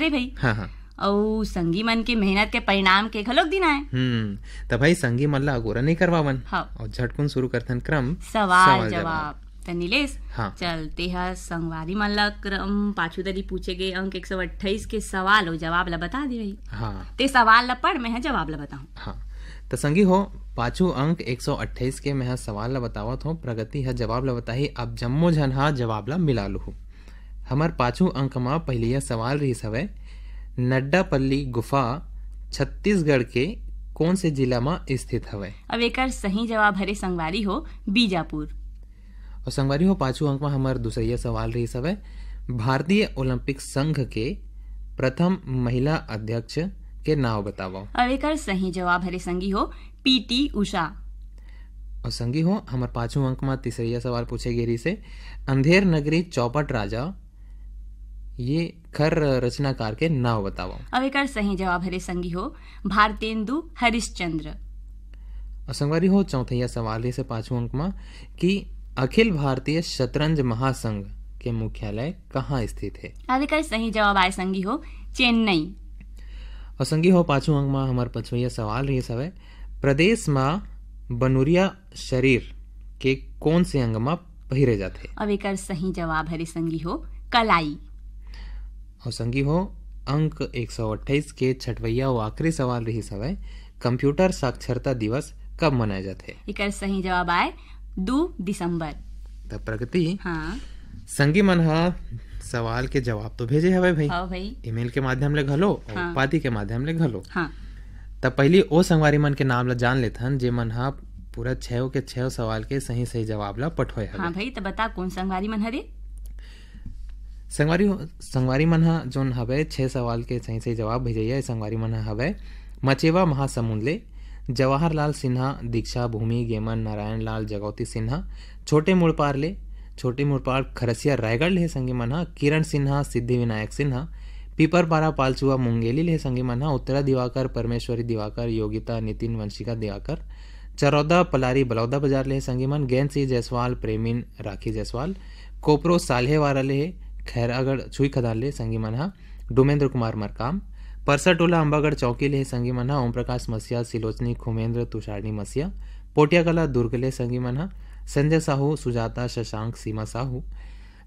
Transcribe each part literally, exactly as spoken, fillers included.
रे भाई। हाँ, हाँ। अउ संगी मन के मेहनत के परिणाम के घलोक दिन आए। हम्म, त भाई, संगी मन ला अगोरा नइ करवावन। हाँ। अउ झटकुन शुरू करथन क्रम सवाल सवाल जवाब। जवाब। त नीलेश, हाँ। चल, तेहा संगवारी मन ला क्रम पाछू दरी पूछे गे अंक एक सौ अट्ठाईस के सवाल अउ जवाब ला बता दे भाई। हाँ। ते सवाल ला पढ़, मैं ह जवाब ला बताहूँ। हाँ। त संगी हो, पाछू अंक एक सौ अट्ठाईस के मैं ह सवाल ला बतावत हूँ, प्रगति ह जवाब ला बताही। अब जम्मो झन ह जवाब ला मिला लुहू। हमर पाछू अंक म पहिलिया सवाल रिहिस हवय, नड्डापल्ली गुफा छत्तीसगढ़ के कोन से जिला म स्थित हवय? अब एकर सही जवाब हरे संगवारी हो, बीजापुर। अउ संगवारी हो, पाछू अंक म हमर दूसरइया सवाल रिहिस हवय, भारतीय ओलंपिक संघ के प्रथम महिला अध्यक्ष के नाव बतावव। अब एकर सही जवाब हरे संगी हो, पीटी उषा। अउ संगी हो, हमर पाछू अंक म तीसरइया सवाल पूछे गे रिहिस हे, अंधेर नगरी चौपट राजा ये खर रचनाकार के नाव बतावव। अब एकर सही जवाब हरे संगी हो, भारतेंदु हरिश्चंद्र। अउ संगवारी हो, चौथइया सवाल रिहिस हे पाछू अंक म कि अखिल भारतीय शतरंज महासंघ के मुख्यालय कहाँ स्थित हे? अब एकर सही जवाब आय संगी हो, चेन्नई। अउ संगी हो, पाछू अंक म हमर पचवइया सवाल रिहिस हवय, प्रदेश म बनुरिया शरीर के कोन से अंग म पहिरे जाथे? अब एकर सही जवाब हरे संगी हो, कलाई। अउ संगी हो, अंक एक सौ अट्ठाईस के छठवइया अउ आखिरी सवाल रिहिस हवय, कंप्यूटर साक्षरता दिवस कब मनाए जाथे? एकर सही जवाब आय, दू दिसंबर। त प्रगति, हाँ। संगी मन ह सवाल के जवाब तो भेजे हवय भाई, हाँ भाई। ईमेल के माध्यम ले घलो अउ हाँ। पाती के माध्यम ले घलो। हाँ। त पहिली ओ संगवारी मन के नाम ला जान लेथन, जे मन ह पूरा छेव के छेव सवाल के सही सही जवाब ला पठोए हवय। हाँ भाई, त बता कोन संगवारी मन हरे? संगवारी हो, संगवारी मन ह जोन हवय, छह सवाल के सही सही जवाब भेजइया, ए संगवारी मन ह हवय मचेवा महासमुंद ले जवाहरलाल सिन्हा, दीक्षा भूमि गेमन, नारायण लाल जगौती सिन्हा, छोटे मुड़पार ले, छोटे मुड़पार खरसिया रायगढ़ ले संगी मन ह, किरण सिन्हा, सिद्धि विनायक सिन्हा, पीपरपारा पालचुआ मुंगेली ले संगी मन ह, उत्तरा दिवाकर, परमेश्वरी दिवाकर, योगिता, नितिन, वंशिका दिवाकर, चरौदा पलारी बलौदा बाजार ले संगी मन, गेंद सिंह जायसवाल, प्रेमिन, राखी जायसवाल, कोपरो साल्हेवारा ले, खैरागढ़ छुईखदान ले संगी मन ह, डोमेंद्र कुमार मरकाम, परसा टोला अंबागढ़ चौकी ले संगी मन ह, ओम प्रकाश मसिया, सिलोचनी खुमेंद्र, तुषारनी मसिया, पोटियाकला दुर्ग ले संगी मन ह, संजय साहू, सुजाता, शशांक, सीमा साहू,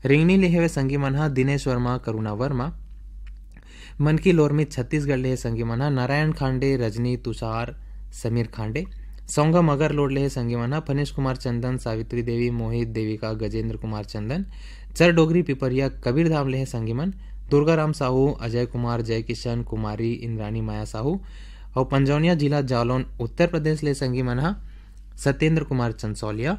रिंगनी ले हवे संगी मन ह, दिनेश वर्मा, करुणा वर्मा, मनकी लोरमी छत्तीसगढ़ ले संगी मन ह, नारायण खांडे, रजनी, तुषार, समीर खांडे, सौंगा मगर लोड ले संगी मन ह, फनीश कुमार चंदन, सावित्री देवी, मोहित, देविका, गजेंद्र कुमार चंदन, चर डोगरी पिपरिया कबीरधाम ले संगी मन, दुर्गाराम साहू, अजय कुमार, जय किशन, कुमारी, इंद्राणी माया साहू, अउ पंजौनिया जिला जालौन उत्तर प्रदेश ले संगी मन ह, सत्येंद्र कुमार चंसौलिया।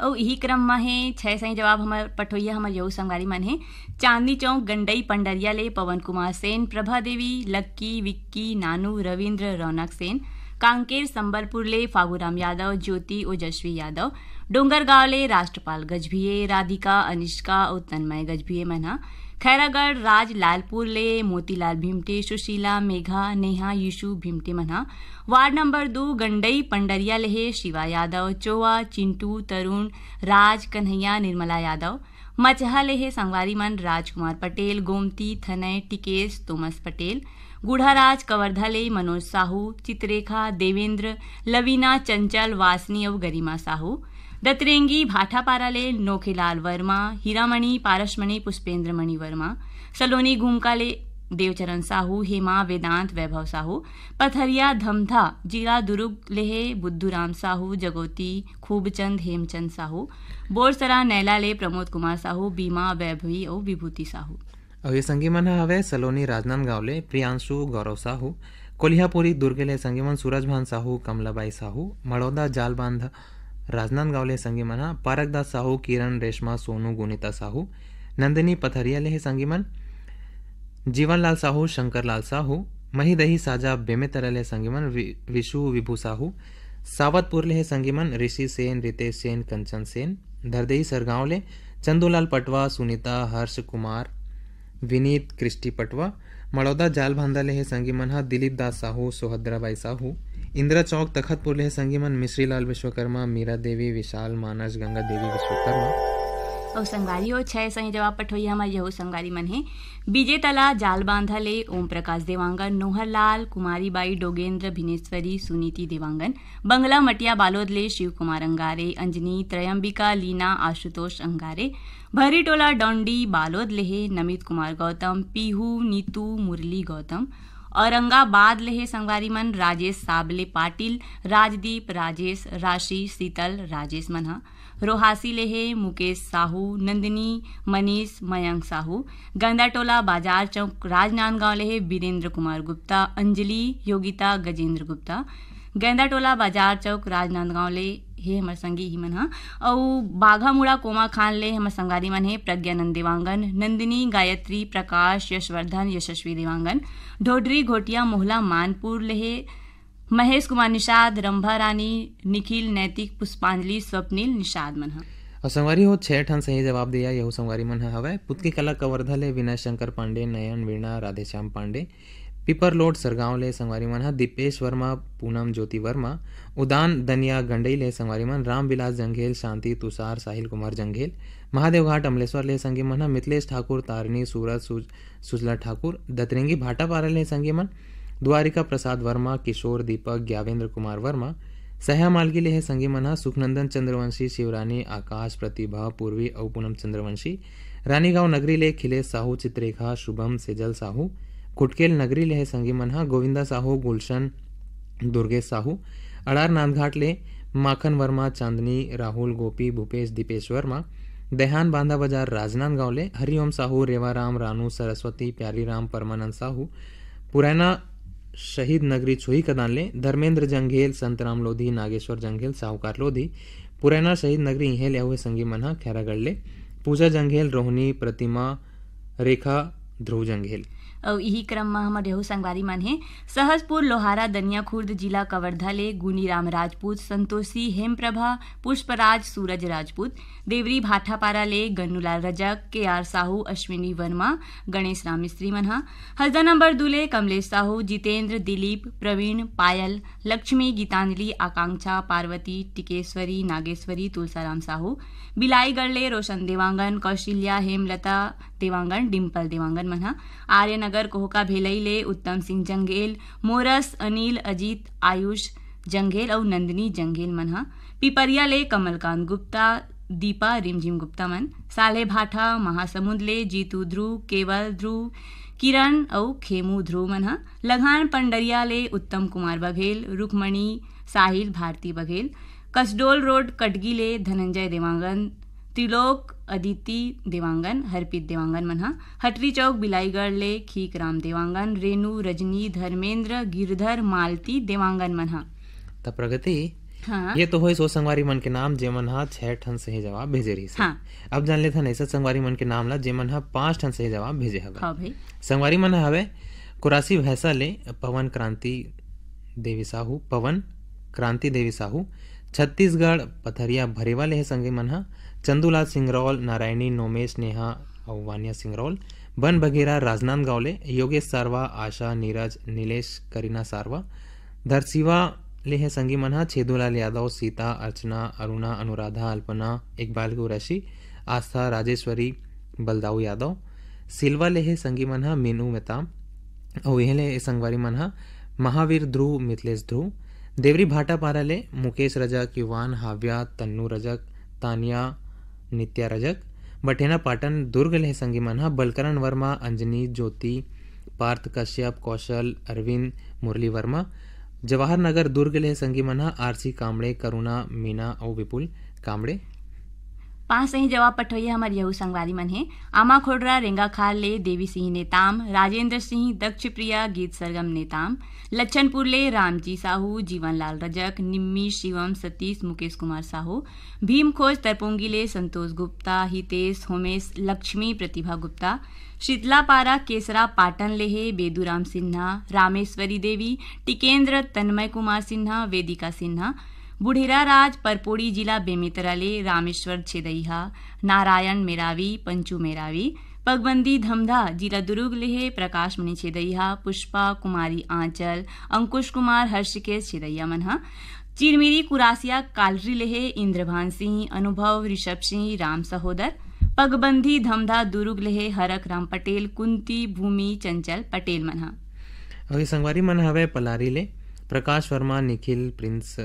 अउ इही क्रम म हे छह सही जवाब हमर पठोइया हमर यऊ संगवारी मन हे। चांदनी चौक गंडई पंडरिया ले पवन कुमार सेन, प्रभा देवी, लक्की, विक्की, नानू, रविंद्र, रौनक सेन, कांकेर संबलपुर ले फागुराम यादव, ज्योति ओजस्वी यादव, डोंगरगांव ले राष्ट्रपाल गजभिये, राधिका, अनिष्का अउ तन्मय गजभिये मन ह, खैरागढ़ राज लालपुर ले मोतीलाल भिमटे, सुशीला, मेघा, नेहा, यीशु भिमटे मन ह, वार्ड नंबर दू गंडई पंडरिया ले हे शिवा यादव, चोवा, चिंटू, तरुण, राज, कन्हैया, निर्मला यादव, मचहा ले हे संगवारी मन राजकुमार पटेल, गोमती, थनय, टिकेश, तोमस पटेल, गुढ़ाराज कवर्धा ले मनोज साहू, चित्रेखा, देवेंद्र, लवीना, चंचल, वासनी अउ गरिमा साहू, दतरेंगी भाठापारा ले नोखेलाल वर्मा, हीरामणि, पारसमणि, पुष्पेंद्र मणि वर्मा, सलोनी घुमका ले देवचरण साहू, हेमा, वेदांत, वैभव साहू, पथरिया धमधा जिला दुरुग ले हे बुद्धूराम साहू, जगोती, खूबचंद, हेमचंद साहू, बोरसरा नैला ले प्रमोद कुमार साहू, बीमा, वैभवी अउ विभूति साहू। अउ ये संगी मन ह हवय सलोनी राजनांदगांव ले प्रियांशु गौरव साहू, कोलिहापुरी दुर्ग ले संगी मन सूरज भान साहू, कमलाबाई साहू, मड़ौदा जालबांध राजनांदगांव ले संगी मन ह पारकदास साहू, किरण, रेशमा, सोनू, गुनिता साहू, नंदिनी पथरिया ले हे संगी मन, जीवनलाल साहू, शंकरलाल साहू, महीदही साजा बेमेतरा ले संगी मन, वि-, विशु विभू साहू, सावतपुर ले हे संगी मन, ऋषि सेन, रितेश सेन, कंचन सेन, धरदेही सरगांव ले चंदूलाल पटवा, सुनीता, हर्ष कुमार, विनीत, क्रिस्टी पटवा, मड़ौदा जालभांदा ले हे संगी मन ह, दिलीप दास साहू, सोहद्रा बाई साहू, इंदिरा चौक तखतपुर ले हे संगी मन, मिश्री लाल विश्वकर्मा, मीरा देवी, विशाल, मानस, गंगा देवी विश्वकर्मा, अउ संगवारी हो, छह सही जवाब पठोइया हमर यहू संगवारी मन हे। बीजे तला जाल बांधा ले ओम प्रकाश देवांगन, नोहर लाल, कुमारी बाई, डोगेंद्र, भिनेश्वरी, सुनीति देवांगन, बंगला मटिया बालोद ले शिव कुमार अंगारे, अंजनी, त्रयंबिका, लीना, आशुतोष अंगारे, भरी टोला डोंडी बालोद ले हे नमित कुमार गौतम, पीहू, नीतू, मुरली गौतम, औरंगाबाद ले हे संगवारी मन राजेश साबले पाटिल, राजदीप, राजेश, राशि, शीतल, राजेश मन ह। रोहासी ले हे मुकेश साहू, नंदिनी, मनीष, मयंक साहू। गंदाटोला बाजार चौक राजनांदगांव ले हे वीरेंद्र कुमार गुप्ता, अंजलि, योगिता, गजेंद्र गुप्ता। गंदाटोला बाजार चौक राजनांदगांव ले हे हमर संगी ही मन ह। अउ बाघामुड़ा कोमाखान ले हमर संगवारी मन हे प्रज्ञानंद देवांगन, नंदिनी, गायत्री, प्रकाश, यशवर्धन, यशस्वी देवांगन। ढोढरी घोटिया मोहला मानपुर ले हे महेश कुमार निषाद, रंभा रानी, निखिल, नैतिक, पुष्पांजलि, स्वप्निल निषाद मन ह। अउ संगवारी हो, छह ठन सही जवाब दिया, यहू संगवारी मन ह हवय। पुतकी कला कवर्धा ले विनय शंकर पांडे, नयन, वीणा, राधेश्याम पांडे। पीपरलोड सरगांव ले संगवारी मन ह दीपेश वर्मा, पूनम ज्योति वर्मा, उदान दनिया गंडई ले संगवारी मन रामविलास जंघेल, शांति, तुषार, साहिल कुमार जंघेल। महादेवघाट अमलेश्वर ले संगी मन ह मिथिलेश ठाकुर, तारिणी, सूरज, सुज-, सुजला ठाकुर। दतरेंगी भाटापारा ले संगी मन द्वारिका प्रसाद वर्मा, किशोर, दीपक, ज्ञावेंद्र कुमार वर्मा। सह्या मालगी ले हे संगी मन ह सुखनंदन चंद्रवंशी, शिवरानी, आकाश, प्रतिभा, पूर्वी अउ पूनम चंद्रवंशी। रानीगांव नगरी ले खिलेश साहू, चित्रेखा, शुभम, सेजल साहू। कुटकेल नगरी ले हे संगी मन ह गोविंदा साहू, गुलशन, दुर्गेश साहू। अड़ार नांदघाट ले माखन वर्मा, चांदनी, राहुल, गोपी, भूपेश, दीपेश वर्मा। देहान बांधा बाजार राजनांदगांव ले हरिओम साहू, रेवाराम, रानू, सरस्वती, प्यारीराम, परमानंद साहू। पुरैना शहीद नगरी छुही कदान ले धर्मेंद्र जंघेल, संतराम लोधी, नागेश्वर जंघेल, साहूकार लोधी। पुरैना शहीद नगरी इहें ले अउ हे संगी मन ह खैरागढ़ ले पूजा जंघेल, रोहनी, प्रतिमा, रेखा, ध्रुव जंघेल। अउ इही क्रम म हमर यहू संगवारी मन हे सहसपुर, लोहारा, दनियाखुर्द, जिला कवर्धा ले गुनीराम राजपूत, संतोषी, हेमप्रभा, पुष्पराज, सूरज राजपूत। देवरी भाटापारा ले गन्नूलाल रजक, के आर साहू, अश्विनी वर्मा, गणेश राम मिस्त्री मन ह। हसदा नंबर दू ले कमलेश साहू, जितेंद्र, दिलीप, प्रवीण, पायल, लक्ष्मी, गीतांजलि, आकांक्षा, पार्वती, टिकेश्वरी, नागेश्वरी, तुलसाराम साहू। बिलाईगढ़ ले रोशन देवांगन, कौशल्या, हेमलता देवांगन, डिम्पल देवांगन मन ह। आर्यनगर कोहका भेलई ले उत्तम सिंह जंघेल, मोरस, अनिल, अजीत, आयुष जंघेल अउ नंदिनी जंघेल मन ह। पिपरिया ले कमलकांत गुप्ता, दीपा रिमझिम गुप्ता मन। साल्हेभाटा महासमुंद ले जीतू ध्रुव, केवल ध्रुव, किरण अउ खेमू ध्रुव मन ह। लघान पंडरिया ले उत्तम कुमार बघेल, रुक्मणी, साहिल, भारती बघेल। कसडोल रोड कटगी ले धनंजय देवांगन, त्रिलोक, अदिति देवांगन, हरप्रीत देवांगन मन ह। हटरी चौक बिलाईगढ़ ले खीकराम देवांगन, रेनू, रजनी, धर्मेंद्र, गिरधर, मालती देवांगन मन ह। त प्रगति, हाँ। ये तो होइस ओ संगवारी मन के नाम, जेमन ह छह ठन सही जवाब भेजे रहिस हे। हाँ। अब जान लेथन ऐसा संगवारी मन के नाम ला, जेमन ह पांच ठन सही जवाब भेजे हवे। हाँ भाई। संगवारी मन हवे कुरासी भैंसा ले पवन क्रांति देवी साहू, पवन क्रांति देवी साहू, छत्तीसगढ़ पथरिया भरेवा ले हे संगी मन ह, चंदूलाल सिंगरौल, नारायणी, नोमेश, नेहा अउ वानिया सिंगरौल, बन बघेरा राजनांदगांव ले योगेश सारवा, आशा, नीरज, नीलेश, करीना सारवा, धरसीवा ले हे संगी मन ह छेदूलाल यादव, सीता, अर्चना, अरुणा, अनुराधा, अल्पना, इकबाल कुरैशी, आस्था, राजेश्वरी, बलदाऊ यादव। सिलवा ले हे संगी मन ह मीनू मेताम, अउ इहें ले ए संगवारी मन ह महावीर ध्रुव, मिथलेश ध्रुव। देवरी भाटापारा ले मुकेश रजक, युवान, हाव्या, तन्नू रजक, तानिया, नित्या रजक। बठेना पाटन दुर्ग ले संगी मन ह बलकरण वर्मा, अंजनी, ज्योति, पार्थ कश्यप, कौशल, अरविंद, मुरली वर्मा। जवाहर नगर दुर्ग ले संगी मन ह आरसी कामड़े, करुणा, मीना अउ विपुल कामड़े। पांच सही जवाब पठोइया हमर यहू संगवारी मन हे। आमा खोडरा रेंगाखाल ले देवी सिंह नेताम, राजेंद्र सिंह, दक्ष प्रिया, गीत सरगम नेताम, लच्छनपुर ले रामजी साहू, जीवनलाल रजक, निम्मी, शिवम, सतीश, मुकेश कुमार साहू, भीम खोज तरपोंगी ले संतोष गुप्ता, हितेश, होमेश, लक्ष्मी, प्रतिभा गुप्ता, शीतलापारा केसरा पाटन ले हे बेदूराम सिन्हा, रामेश्वरी देवी, टिकेंद्र, तन्मय कुमार सिन्हा, वेदिका सिन्हा, बुढ़ेरा राज परपोड़ी जिला बेमेतरा ले रामेश्वर छेदईहा, नारायण मेरावी, पंचू मेरावी, पगबंदी धमधा जिला दुरुग ले हे प्रकाश मणि छेदईहा, पुष्पा कुमारी आंचल, अंकुश कुमार, हर्षिकेश छेदईया मन ह। चिरमिरी कुरासिया कालरी ले हे इंद्रभान सिंह, अनुभव, ऋषभ सिंह, राम सहोदर। पगबंधी धमधा दुरुग ले हे हरख राम पटेल, कुंती, भूमि, चंचल पटेल मन ह। अउ ये संगवारी मन हवे पलारी ले प्रकाश वर्मा, निखिल, प्रिंस,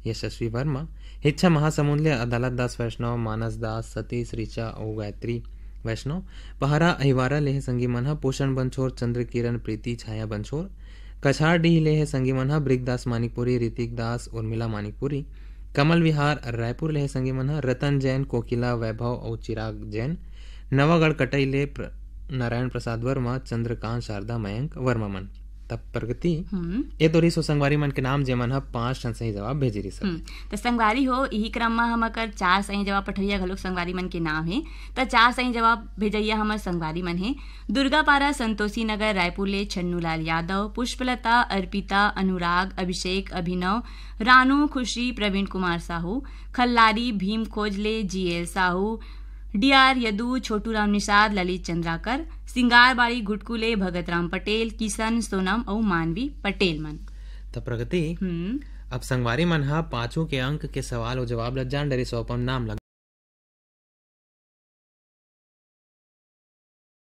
यशस्वी वर्मा। हिच्छा महासमुंद ले अदालत दास वैष्णव, मानस दास, सतीश, ऋचा अउ गायत्री वैष्णव। पहरा अहिवारा ले हे संगी मन ह पोषण बंछोर, चंद्र किरण, प्रीति, छाया बंछोर। कछार डीह ले हे संगी मन ह ब्रिकदास मानिकपुरी, ऋतिक दास, उर्मिला मानिकपुरी। कमल विहार रायपुर ले हे संगी मन ह रतन जैन, कोकिला, वैभव अउ चिराग जैन। नवागढ़ कटई ले प्र-, नारायण प्रसाद वर्मा, चंद्रकांत, शारदा, मयंक वर्मा मन। तब प्रगति, हम्म। ए तो रिसो संगवारी मन के नाम, जेमन ह पांच ठन सही जवाब भेजे रिस। हम्म। त संगवारी हो, इही क्रम म हमर कर चार सही जवाब पठैया घलोक संगवारी मन के नाम हे। त चार सही जवाब भेजैया हमर संगवारी मन हे दुर्गापारा, संतोषी नगर, रायपुर ले छन्नूलाल यादव, पुष्पलता, अर्पिता, अनुराग, अभिषेक, अभिनव, रानू, खुशी, प्रवीण कुमार साहू, खल्लारी, भीम खोज ले जीएल साहू, डीआर यदु, छोटू राम निषाद, ललित चंद्राकर, सिंगारबाड़ी घुटकू ले भगत राम पटेल, किशन, सोनम अउ मानवी पटेल मन। त प्रगति, हम्म। अब संगवारी मन ह पांचों के अंक के सवाल अउ जवाब ल जान डरिस, अपन नाम ल